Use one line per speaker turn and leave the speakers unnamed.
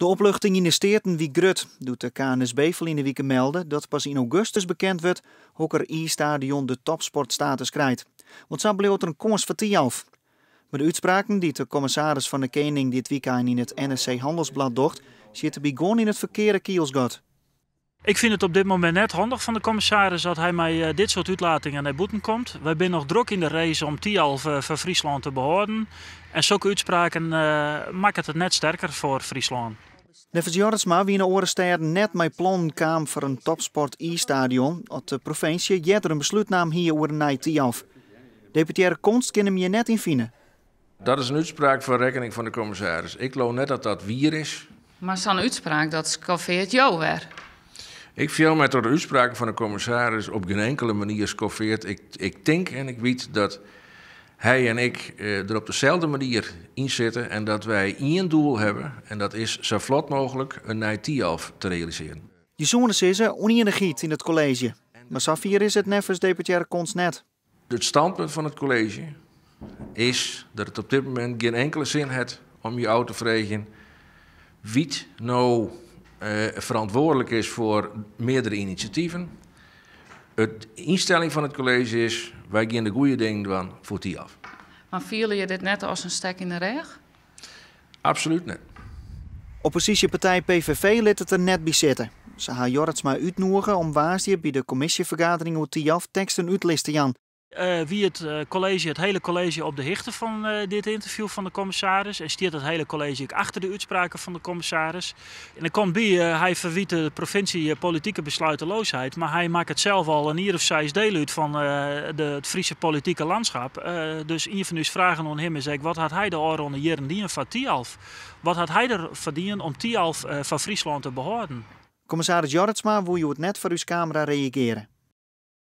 De opluchting yn de Steaten wie grut doe't de KNSB ferline wike melde dat pas yn augustus bekend wurdt hokker iisstadion de topsportstatus krijt. Want sa bliuwt der in kâns foar Thialf. Mar de útspraken dy't de kommissaris fan de Kening dit wykein yn it NRC Handelsblad docht, sitte by guon yn it ferkearde kielsgat.
Ik fyn it op dit momint net handich fan de kommissaris dat hy mei dit soart útlatingen nei bûten komt. Wy binne noch drok yn de race om Thialf foar Fryslân te behâlden. En sokke útspraken makket it net sterker foar Fryslân.
Neffens Jorritsma wiene oare stêden net mei plannen kaam foar in topsport iisstadion at de provinsje earder in beslút naam hie oer in nij Thialf. Deputearre Konst kin him hjir net yn fine.
Dat is in útspraak foar rekkening fan de kommissaris. Ik leau net dat dat wier is.
Mar sa'n útspraak, dat skoffeart jo wer.
Ik fiel my troch de útspraken fan de kommissaris op gjin inkele manier skoffeard. Ik tink en ik wit dat hy en ik der op deselde manier yn sitte en dat wy ien doel hawwe en dat is sa flot mooglik in nij Thialf te realisearjen.
Je soene sizze ûnienichheid yn it kolleezje, mar safier is it neffens deputearre Konst net.
It standpunt fan it kolleezje is dat it op dit momint gjin inkele sin hat om je ôf te freegjen wie't no ferantwurdlik is foar meardere inisjativen. It ynstelling fan it kolleezje is, wy gean de goede dingen dwaan foar Thialf.
Mar fiele je dit net as in stek yn de rêch?
Absolút net.
Opposysjepartij PVV lit it der net by sitte. Se ha Jorritsma útnoege om woansdei by de kommisjefergadering oer Thialf tekst en útlis te jaan.
Wie it kolleezje, it hiele kolleezje op de hichte fan dit ynterview fan de kommissaris en stiet it hiele kolleezje ek achter de útspraken fan de kommissaris? En der komt by, hy ferwyt de provinsje politike besluiteloosheid, mar hy makket sels al in jier of seis diel út fan it Fryske politike landschap. Dus ien fan ús fragen oan him is ek, wat hat hy de ôfrûne jierren dien foar Thialf? Wat hat hy der foar dien om Thialf foar Fryslân te behâlden?
Kommissaris Jorritsma woe hjoed net foar ús kamera reagearje.